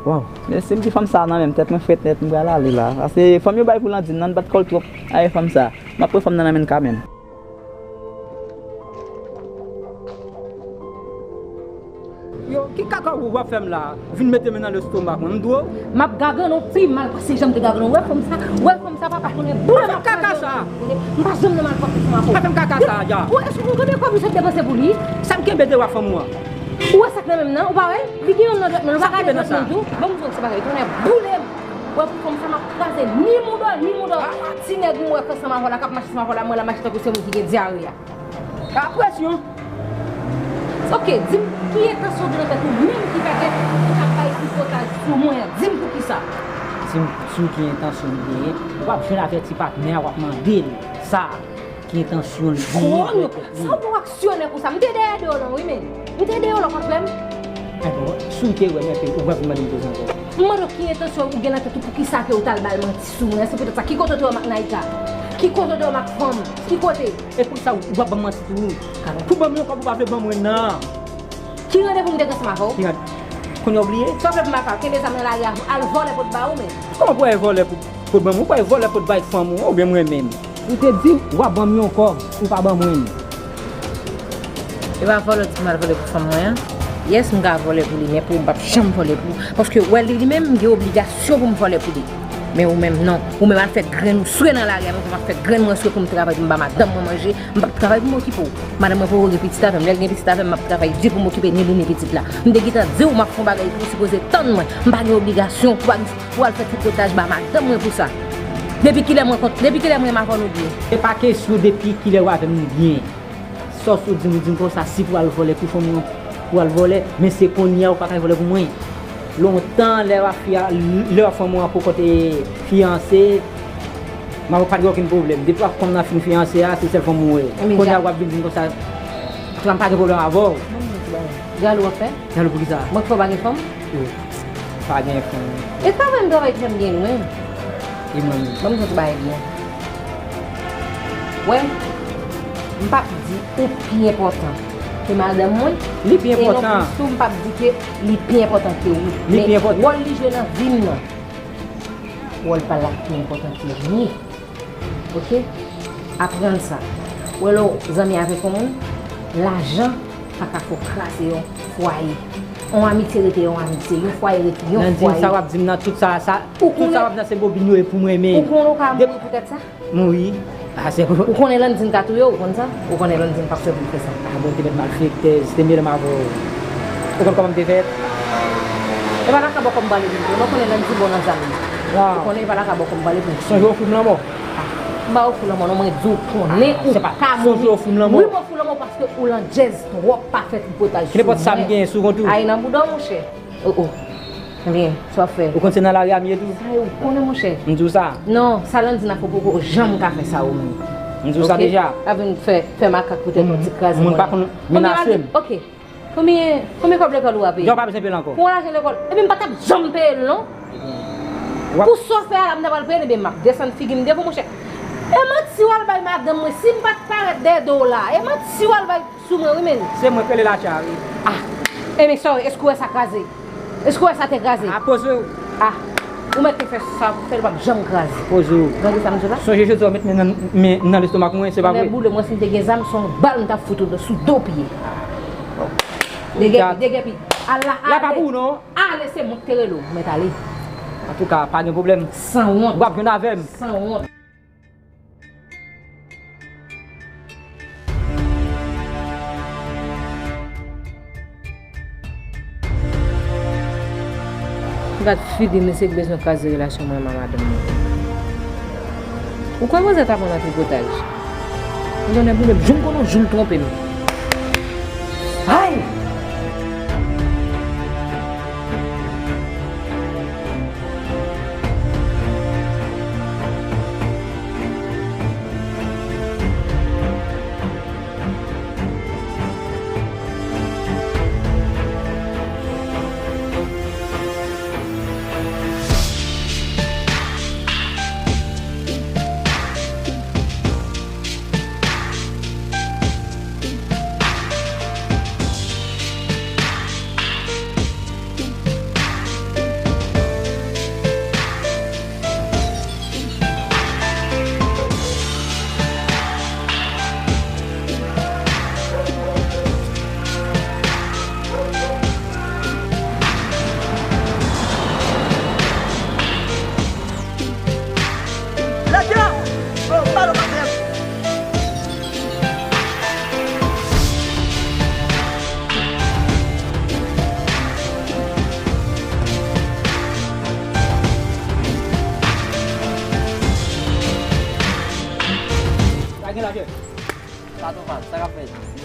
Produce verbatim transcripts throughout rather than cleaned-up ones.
Waw, men si m di fanm sa nan men m, tèt mwen frèt nèt, m pral ale la. Paske fanm yo bay pou Landine nan, bat kòl twòp. Ay, fanm sa. M ap pran fanm nan nan men l kanmenm. Yo, ki kaka w ap fè m la? Vin mete men nan lestomak mwen, m dwe w. M ap gagann ou pi mal pase jan m te gagann ou. Wè fanm sa, wè fanm sa, papa konnen boule m ap kaka sa. M pa janm nan mal pase sou ma po. Pa fè m kaka sa, ya. Ou, èske ou konnen kòb misye ap depanse pou li? Sa m kenbe de wa fanm ou an? Ou wè sa k nan men m nan? Ou pa wè? Li gen yon nan dwèt men l, ou pa gade dwèt men l tou? Ban m di w yon ti bagay, tonnè boule m. Wè pou fanm sa m ap kraze ni mouda, ni mouda. Ti nèg m wè k ansanm avè w la, k ap mache ansanm avè w la, mwen la mache tankou se moun ki gen dyare a. Ka presyon. Ok, di m ki entansyon w gen nan tèt ou menm ki fè ke ou t ap bay tripotay sou mwen an? Di m poukisa? Si m, si w ki entansyon m genyen, w ap jwenn avè ti patnè a, w ap mande l sa, ki entansyon l genyen. Sa w pou aksyonè konsa? M te dèyè do w lan wi, men. M te dèyè w lan kontrè m. Enben, si w te wè m enpe, ou pa vin mande m koze ankò. M mande w ki entansyon ou gen nan tèt ou, poukisa ke ou t al bay manti sou mwen? Se poutèt sa, ki kote w te wè m ak Naïka? Ki kote w te wè m ak fanm? Ki kote? E poukisa ou ap ban m manti tou? Pou ban m yon kòb ou pa vle ban mwen nan. Ki randevou m te gen ansanm avè w? Ki rand-, kounye a w bliye? Sa w vle pou m al fè? Kenbe zam nan lari a, al vòlè pou t ba ou menm? Kòman pou w al vòlè pou, pou t ban mwen? Ou pa vòlè pou t bay fanm ou, oubyen mwen menm? Ou te di w ap ban m yon kòb, ou pa ban mwen li. E pa vòlè w di m al vòlè pou fanm mwen an? Yes, m ka vòlè pou li, men pou ou m p ap janm vòlè pou ou. Paske w wè li, li menm, m gen obligasyon pou m vòlè pou li. Men ou menm non. Ou menm al fè grenn ou swe nan lari a, men pou m ap fè grenn mwen swe pou m travay, pou m ba madanm mwen manje. M p ap travay pou m okipe w. Madanm mwen poko gen pitit avè m. Lè l gen pitit avè m, m ap travay di pou m okipe ni li ni pitit la. M te gentan di w m ap fè yon bagay pou ou sipoze tann mwen. M pa gen obligasyon pou al, pou al fè tripotaj ba madanm mwen pou sa. Depi kilè mwen kont, depi kilè mwen avè w nou byen? Se pa kesyon depi kilè w avè m nou byen. Sa w sot di m, ou di m konsa, si pou al vòlè pou fanm ou an, pou al vòlè, men se kounye a ou pa ka vòlè pou mwen. Lontan, lè w ap fi a, lè w ap fanm ou an poko te fiyanse, m ap pa t gen okenn pwoblèm. Depi w ap fanm nan fin fiyanse a, se sèl fanm ou wè. Kounye a w ap vin di m konsa, sa m pa gen pwoblèm avè w. Galou w ap fè? Galou pou kisa? Mwen k fè w pa gen fanm? Yo, pa gen fanm. E travay m travay jan m gen lwen. E mwen menm? Ban m di w ti bagay byen. Wè, m p ap di ou pi enpòtan ke madanm mwen. Li pi enpòtan. E non plis tou, m p ap di ke li pi enpòtan ke ou. Li pi enpòtan. Men wòl li jwe nan vi m nan, wòl pa l la pi enpòtan ke li. Ok? Aprann sa. Ou wè lè w zanmi avèk yon moun, lajan pa ka fè w kraze yon fwaye. Yon amitye rete yon amitye, yon fwaye rete yon fwaye. Landine, sa w ap di m nan, tout sa, sa, tout sa w ap di nan se bobin yo ye pou mwen menm. Ou konnen w ka mouri poutèt sa? Mouri? A, se pou... Ou konnen Landine ka touye w, ou konn sa? Ou konnen Landine p ap fè pou l fè sa. A bon, te mèt malfektè, te mele m avè w. Ou konn kòman m te fèt? E pa lakabò kòm pale vin tou. Ou konnen Landine bon nan zam. Ou konnen e pa lakabò kòm pale vin tou. Sonje w ofri m lanmò? M pa ofri lanmò non, mwen di w konnen ou ka mouri. Wi, mwen ofri lanmò paske ou lan djèz twòp, pa fè tripotaj sou mwen. Nenpòt sa m genyen sou kont ou. Ay nan bouda w, monchè. Oh, oh. Ebyen, sa w ap fè? Ou konn se nan lari a m ye tou? Sa yo konnen, monchè. M di w sa. Non, sa Landine ap fè w poko janm ka fè sa ou menm. M di w sa deja. L ap vin fè, fè makak poutèt yon ti kraze monnen. Moun pa konn menase m. Ok. Konbyen, konbyen kòb lekòl ou a peye? Yo pa bezwen peye l ankò. Pou yon lajan lekòl. Ebyen, m pa t ap janm peye l non. Pou sa w fè a la, m ta pral peye l, ebyen, m ap desann figi m devan w, monchè. E manti w al bay madanm mwen, si m pa t parèt dèyè do w la. E manti w al bay sou mwen, wi, men. Se mwen k rele l atya, wi. Ah. Ebyen, sa w, èske w wè sa kraze? Èske w wè sa te kraze? Ah, poze w. Ah. Ou mèt te fè sa, fè l p ap janm kraze. Poze w. Gade sa m di w la. Sonje jodi a w met men nan, men nan lestomak mwen, se pa vre? Tonnè boule, mwen si m te gen zam, se yon bal m t ap fout ou sou do pye. Degèpi, degèpi. Al la, ale. La pa pou ou non. Ale, se mwen k te rele w. Ou mèt ale. Antouka, pa gen pwoblèm. Sanwont. W ap jwenn avè m. Sanwont. Gad figi misye k bezwen kraze relasyon mwen ak madanm mwen. Ou kwè manzè t ap pran nan tripotaj? Tonnè boule m, jou m konnen w, jou l twonpe m. Ay!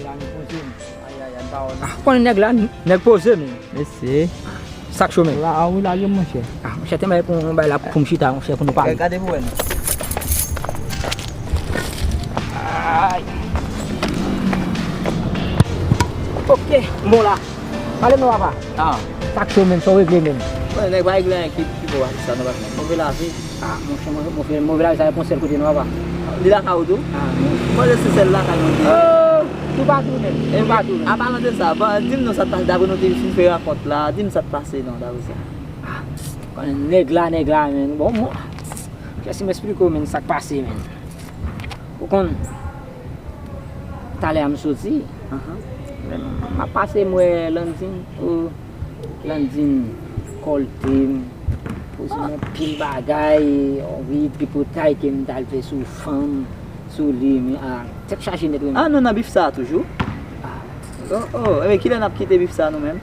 Ay, ay, ay, pa wè non. Ah, konnen nèg la, nèg poze, men. Mesye. Sa k cho, men? La, ah, wi, lage, monchè. Ah, monchè, te bay pou yon bay la pou m chita, monchè, pou nou pale. Gade pou wè, non. Ay. Ok, m bon la. Pale non, papa. Ah. Sa k cho, men, sa w regle, men? Bon, nèg pa regle anyen ki, ki bon, sa, nou pa fè. Move lavi. Ah, monchè, move, move, move lavi sa, se pa yon sèl kote non, papa. Li lakay ou tou? Ah, non. Mwen, se sèl lakay mwen te ye. Oh, toupatou, men. Toupatou, men. An palan de sa, bon, di m non, sa t pase, dapre nou te fin fè rankont la, di m sa t pase non, dapre sa. Ah, konnen nèg la, nèg la, men. Bon, mwen, kè si m esplike w, men, sa k pase, men. Ou konn, talè a m soti, m ap pase, m wè Landine, oh, Landine kòlte m, poze m yon pil bagay, wi, tripotay ke m t al fè sou fanm, sou li, men, ah, tèt chaje nèt, wi. Ah, nou nan bif sa a toujou? Ah. Oh, oh, e kilè n ap kite bif sa a nou menm?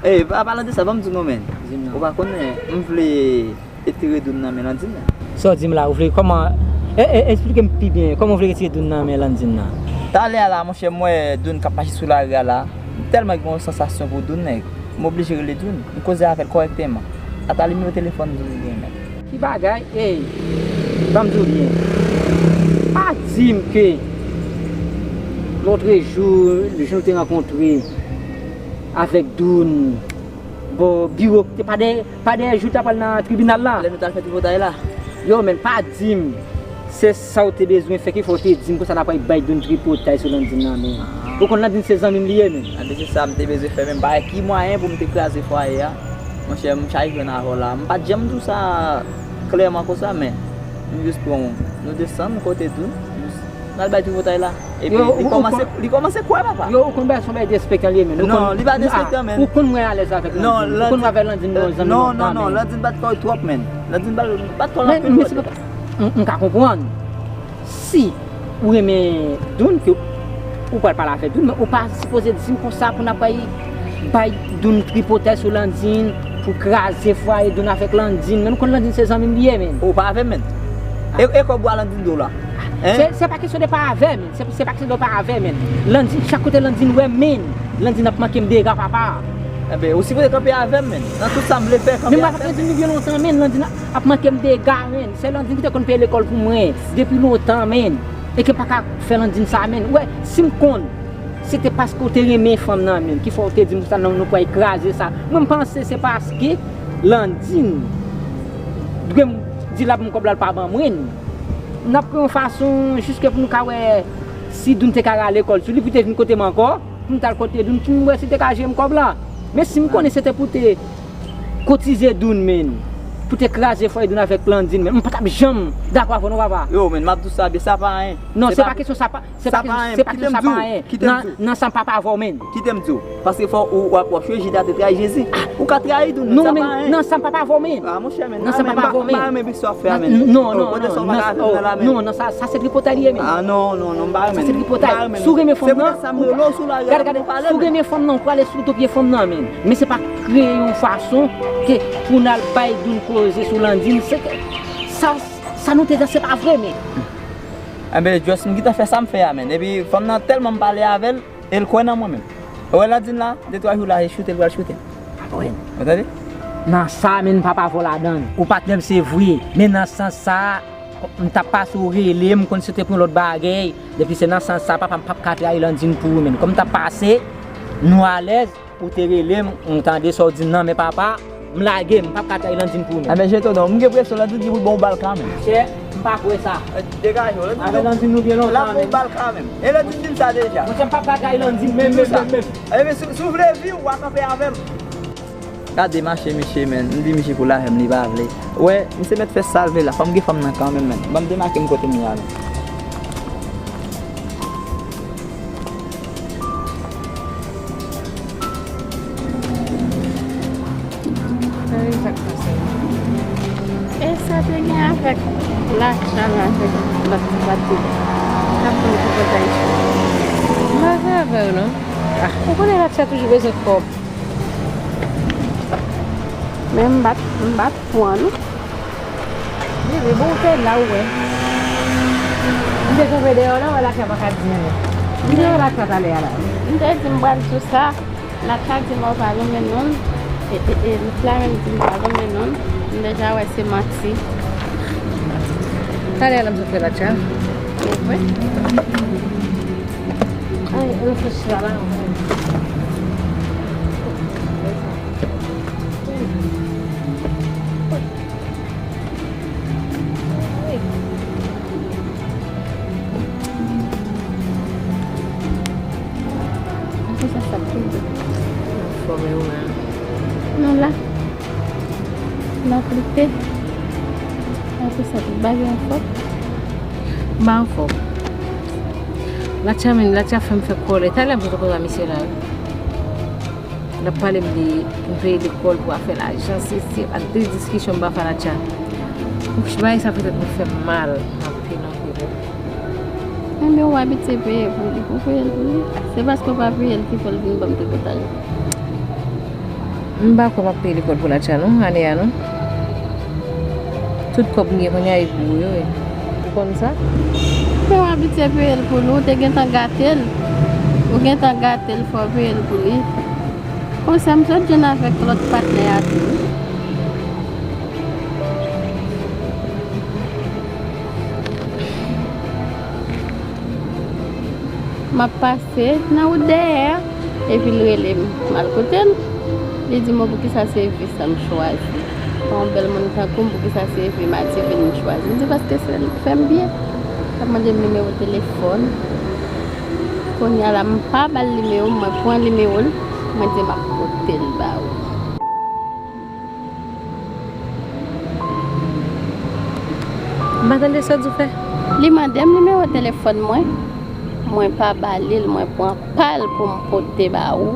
E, pa, palan de sa, ban m di w non, men. Di m non. Ou pa konnen, m vle etire Doun nan men Landine la. Sa w di m la, ou vle kòman, e, e, esplike m pi byen, kòman w vle retire Doun nan men Landine la? Talè a la, monchè, m wè Doun k ap mache sou lari a la. M tèlman gen yon sansasyon pou Doun, nèg. M oblije rele Doun. M koze avè l kòrèkteman. Ata nimewo telefòn Doun li genyen, men. Ki bagay? Ey, ban m di w byen. Pa di m ke lòtrejou, jou nou te rankontre avèk Doun, bò biwo, te pa dèyè, pa dèyè jou te pral nan tribinal la. Lè nou t al fè tripotay la. Yo, men, pa di m se sa w te bezwen fè ki fè w te di m konsa n ap bay Doun tripotay sou Landine nan, men. Ah. Ou konn Landine se zanmi m li ye, men. Anben, se sa m te bezwen fè, men m pa wè ki mwayen pou m te kraze fwaye a. Monchè, m chaje jwenn avè w la. M pa t janm di w sa klèman konsa, men m jis pran w. Nou desann kote Doun, nou al bay tripotay la. Epi li kòmanse, li kòmanse kwè, papa. Yo, ou konn bagay, se yon bagay derespektan li ye, men. Non, li pa derespektan, men. Ou konn mwen alèz avèk Landine. Ou konn mwen avèk Landine, nou zanmi lontan, men. Non, non, non, Landine pa t kòrèk twòp, men. Landine pa, pa t kòrèk anpil. Men, men se pa, m, m ka konprann. Si ou renmen Doun, ke ou pral pale avèk Doun, men ou pa sipoze di m konsa pou n ap bay, bay Doun tripotay sou Landine, pou kraze fwaye Doun avèk Landine. Men nou konn Landine se zanmi m li ye, men. Ou pa avè m, men. E, e kòb bwa Landine di w la? Hein? Se, se pa kesyon de pa avè m, men. Se, se pa kesyon de pa avè m, men. Landine, chak kote Landine wè m, men, Landine ap manke m dega, papa. Enben, ou sipoze kanpe avè m, men. Nan tout sa m vle fè, kanpe avè m. Men m pa t ap di nou byen lontan, men. Landine ap manke m dega, men. Se Landine ki te konn peye lekòl pou mwen depi lontan, men. E ke m pa ka fè Landine sa, men. Ou wè, si m konn se te paske w te renmen fanm nan, men, ki fè w te di m konsa, non, nou pral kraze sa. Mwen, m panse se paske Landine dwe m di l ap ban m kòb la, l pa ban mwen. N ap kreye yon fason jiske pou nou ka wè si Doun te ka rale kò l sou li pou te vin kote m ankò, pou m t al kote Doun, pou m wè si l te ka jere m kòb la. Men si m konnen se te pou te kotize Doun, men, pou te kraze fwaye Doun avèk Landine, men, m pa t ap janm dakò avè w non, papa. Yo, men, m ap di w sa byen, sa pa anyen. Non, se pa kesyon sa pa, se pa kesyon, se pa kesyon sa pa anyen. Nan, nan sa m papa avè w, men. Kite m di w. Paske fò ou, w ap, w ap chwe Jida te trayi Jezi. Ou ka trayi Doun, men, sa pa anyen. Nan sa m papa avè w, men. Ah, monchè, men. Nan sa m papa avè w, men. M pa renmen bistwa w fè a, men. Non, non, non, non, sa, sa se tripotay li ye, men. Ah, non, non, non, m pa renmen. Sa se tripotay. Si w renmen fanm nan, gade, gade, si w renmen fanm nan, ou prale sou do pye fanm nan, men. Men se pa kreye yon fason ke pou n al bay Doun koze sou Landine, se ke sa, sa nou te di a, se pa vre, men. Enben, just m gentan fè sa m fè a, men. Epi fanm nan tèlman m pale avè l, e l kwè nan mwen menm. Ou wè Landine la, de twa jou la, e choute l pral choute. Ou tande? Nan sa, men, papa, fò ladan. Ou patnè m, se vre. Men nan sans sa, m t ap pase w rele m, konn si w te pran lòt bagay. Depi se nan sans sa, papa, m p ap ka trayi Landine pou ou, men. Kòm m t ap pase, nou alèz, ou te rele m, m tande sa w di m nan, men papa, m lage, m p ap ka trayi Landine pou ou, men. Enben, Jeton, non, m gen presyon Landine ki pou l ban w bal kanmenm. Chè, m pa kwè sa. Degaje w, Landine. Avè Landine nou byen lontan, men. L ap ban w bal kanmenm. E Landine di m sa deja. Monchè, m p ap ka trayi Landine, menm, menm, menm, menm. Enben, si, si w vle viv, w a kanpe avè m. Gade mache misye, men. M di misye pou l avè m, li pa vle. Ou wè, misye mèt fè sa l vle la. Fò m gen fanm nan kanmenm, men. Ban m demake m kote m ye a, men. Sa se sa k pase. E sa te gen avèk Latcha la, avèk lòt ti pati k ap pran ti pòtay sou. M pa fè avè w non. Ah, ou konnen Latcha toujou bezwen kòb. Men m bat, m bat pou an nou. Bebe, bon, ou te la, ou wè. M te kanpe deyò la, wè Latcha pa ka di anyen. Ki te la tcha talè a la? M te di m pral di w sa. Natcha di m ou pa renmen non l. E, e, e, Lit la menm di m pa renmen non l. M deja wè se manti. Talè a la m sot fè Natcha. E vre? Ay, ann fè chita la. Anfòm e ou menm? Nou la. N ap lite. Apre sa, tout bagay anfòm. M pa anfòm. Latcha menm, Latcha fè m fè kòlè. Talè m sot konn misye la. L ap pale m de pou m peye lekòl, pou afè lajan, se, se, ak de diskisyon m pa fè Latcha. Bagay sa fè tèt mwen fè m mal anpil, anpil. Enben, ou abitye peye pou li, pou peye l pou li. Se paske w pa peye l ki fè l vin ban m tripotay. M pa kwè m ap peye lekòl pou Latcha non, ane a non. Tout kòb m gen kounye a e pou ou yo wi. Ou konn sa? Men w abitye peye l pou li, ou te gentan gate l. Ou gentan gate l, fò w peye l pou li. Konsa m sot jwenn avèk lòt patnè a tou wi. M ap pase nan wout dèyè a, epi l rele m. M al kote l. Li di m, "Poukisa se vi sa m chwazi? Pa yon bèl moun tankou m, poukisa se vi Madiven m chwazi?" M di, "Paske sèl li k fè m byen." L ap mande m nimewo telefòn. Kounye a la, m pa ba l nimewo m, mwen pran nimewo l, mwen di m ap pote l ba ou. M pa tande sa w di w fè. Li mande m nimewo telefòn mwen. Mwen pa ba li l, mwen pran pa l pou m pote ba ou.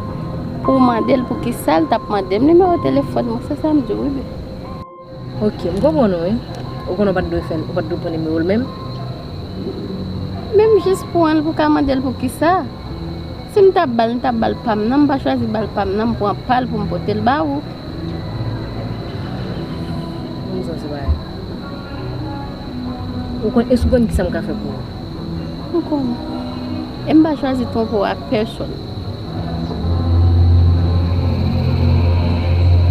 Pou w mande l poukisa l t ap mande m nimewo telefòn mwen. Se sa m di w wi, bebe. Ok, m konprann ou wi. Ou konnen w pa t dwe fè l, ou pa t dwe pran nimewo l menm. Menm jis pran l pou w ka mande l poukisa. Si m t ap ba l, m t ap ba l pa m nan, m pa chwazi ba l pa m nan, m pran pa l pou m pote l ba ou. Ou konn, èske ou konn kisa m ka fè pou ou? M konnen. E m pa chwazi twonpe w ak pèsonn.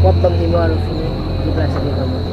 W ap ban m nimewo a lè w fini deplase devan mwen.